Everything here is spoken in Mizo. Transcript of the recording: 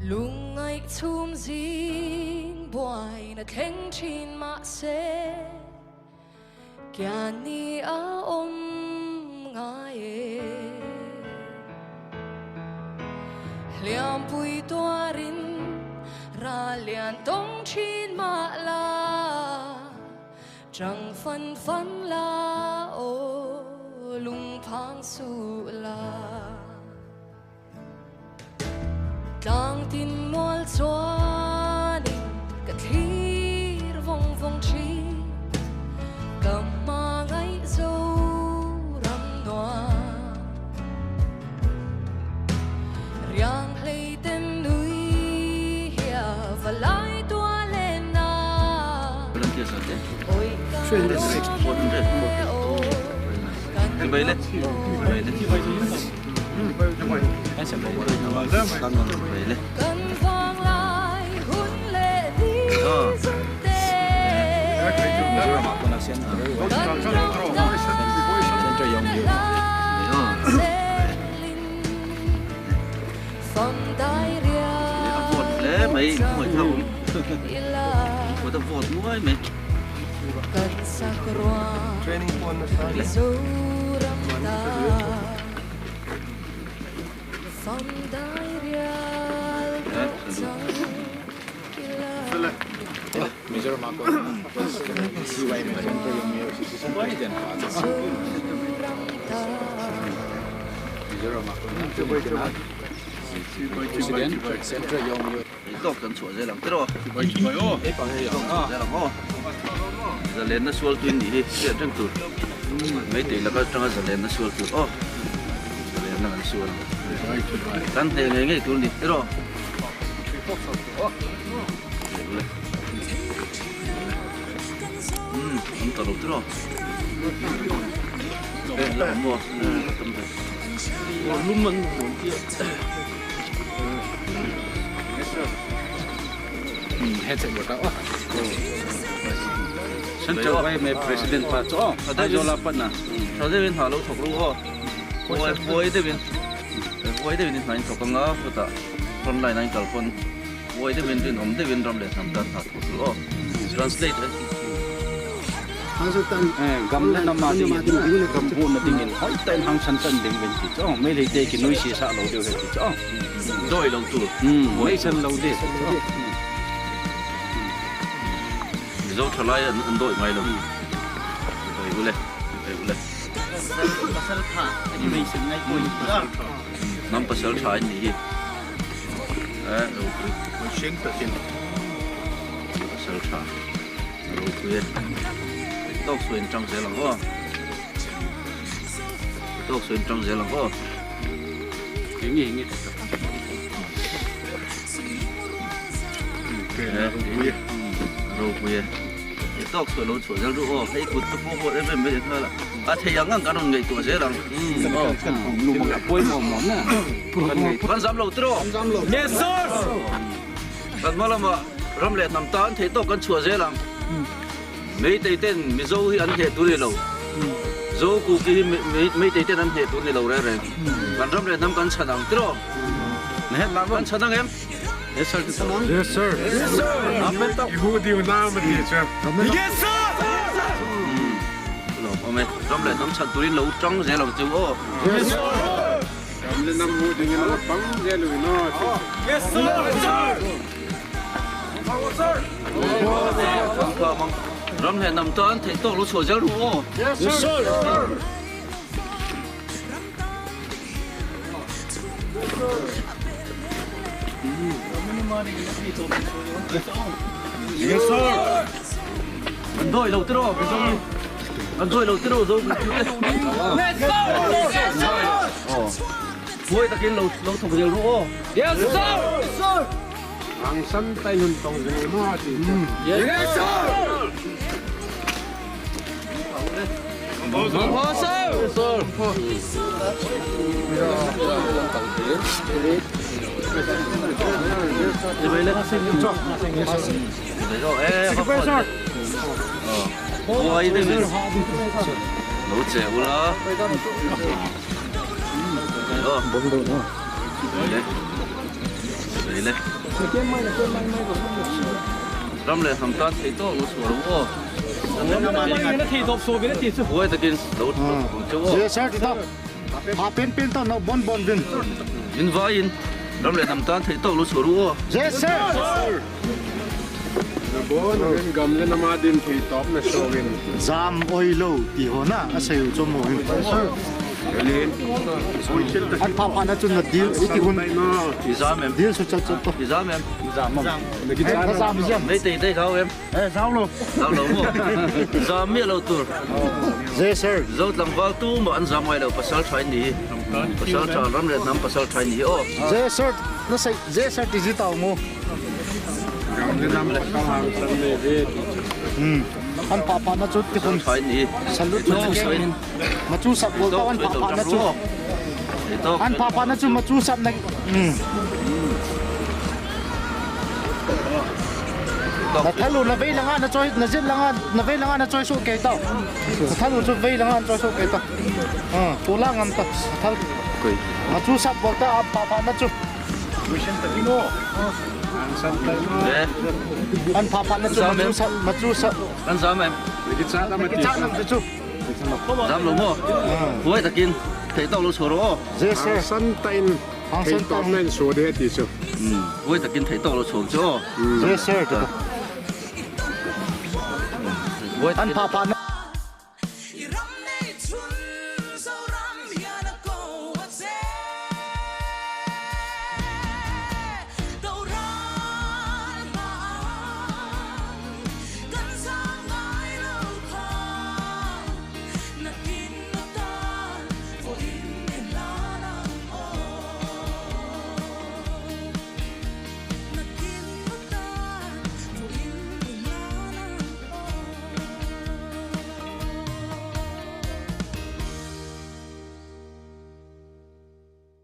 Lungngaih chhum zing buaina thleng thin mahse Kiani a awm ngai e. Hliampui tuarin ral lian tawng thin mah la, Chang fan fan la aw lungphang suh la. Tlang tin mual chuanin ka thlir vawng vawng thin, ka hmangaih Zoram nuam. Riang hlei ten nui hia va lai tua len a, ôi ka lawm e aw kan ram mawi. Kan vang lai hun leh ni zung te Kan ram tan hla zelin Fam dai rial chang ila Kan sak ruang Mizoram tan. Tawk kan chhuah zel ang tiraw? Tawk chhuah zel ang aw. Zalenna sual tuin nih hi hriat reng tur. Meitei laka atanga zalenna sual tur aw. Zalenna kan sual ang. Kan hneh ngei ngei tur ni tiraw? Umm an ta lo tiraw? Eh la awm maw? Tam ve. Lum an nuam tia. Central YMA President pa chu aw Aizawl ah pan a. Tha deuhin hna lo thawk ru aw. Huai huai deuhin huai deuhin hna in thawk anga chutah front line a in kal pawn huai deuhin rinawm deuhin ram leh hnam tan hna thawk ru aw. Translate eh. Gam le nama dingin gam bu na dingin hoi tain hang chan tan ding ven ti chu aw mei lei te ki nui si sa lo deuh he ti chu aw. Dawi lo tur. Mei san lo de. Mizo thalai an dawi ngai lo. Dawi ule. Dawi ule. Pasal tha ani mei san ngai pawh in pasal tha. Hnam pasal tha in nih hi. Eh ropui. Mihring takin. Pasal tha. Ropui e. Tawk suin tang zel ang aw. Tawk suin tang zel ang aw. Enge enge Ropui e. Ropui e. Tawk sual lo chhuah zel ru aw. Hei kut te pawh pawh em em mai nghal a. A thei ang ang kan rawn ngaihtuah zel ang. Pawimawh mawh na. Kan zam lo tiraw? Yes sir. Kan hma lamah ram leh hnam tan theih tawk kan chhuah zel ang. Meitei ten Mizo hi an hneh tur ni lo. Zo Kuki hi Meitei ten an hneh tur ni lo reng reng. Kan ram leh hnam kan chhan ang tiraw? Kan chhan ang em? Yes sir. Yes sir. Yes sir. Lawm awm e. Ram leh hnam chhan turin lo tang zel ang chu aw. Yes sir. Ram leh hnam hmuh dingin lo tang zel u in aw. Yes sir. Ram leh hnam tan theih tawk lo chhuah zel ru aw. Yes sir. Yes sir. An dawi lo tiraw Mizo hi. An dawi lo tiraw zo Yes sir. Yes sir. Aw. Huai takin lo lo thawk zel ru aw. Yes sir. Ang san tai nun tawng zel ma ti. Yes sir. Lo che ula. Sawi le. Ram leh hnam tan thei tawk lo chhuah lo aw. Huai takin lo ang che aw. Yes sir ti tawk. Ha pen pen tawk no bon bon vin. In vaiin ram leh hnam tan thei tawk lo chhuah ru aw. Yes sir. Na bon rin gam le nama din thei tawp na showin. Zam oi lo ti ho na a sei chu mo hin. An pha pha na chu na dil i ti hun. I zam em? Dil su cha cha to. I zam em? Na zam ziam. Mei tei dei zau em? Eh zau lo. Zau lo maw? Zam miah lo tur. Yes sir. Zo tlangval tu maw an zam ngai lo pasal tha in ni hi. Pasal tha ram leh hnam pasal tha in ni hi aw. Yes sir. Na sei yes sir ti zi tau mu. An pa pa na chu ti hun. Salute ma chu sap bol an pa pa na chu. An pa pa na chu ma chu sap na. Na thalu na vei langa na choi na zit langa na vei langa na choi su ke tau. Na thalu chu vei langa na choi su ke tau. Tula ngam ta thal. Ma chu sap bol ta pa pa na chu. An pha pha na chu ma chu sa ma chu sa Kan zam em? Cha nam chu. Zam lo maw? Huai takin thei tawk lo chhuah rawh aw. Yes sir. San tain thei tawk na in suah de ti chu. Huai takin thei tawk lo chhuah chu aw. Yes sir. Huai An pha pha na.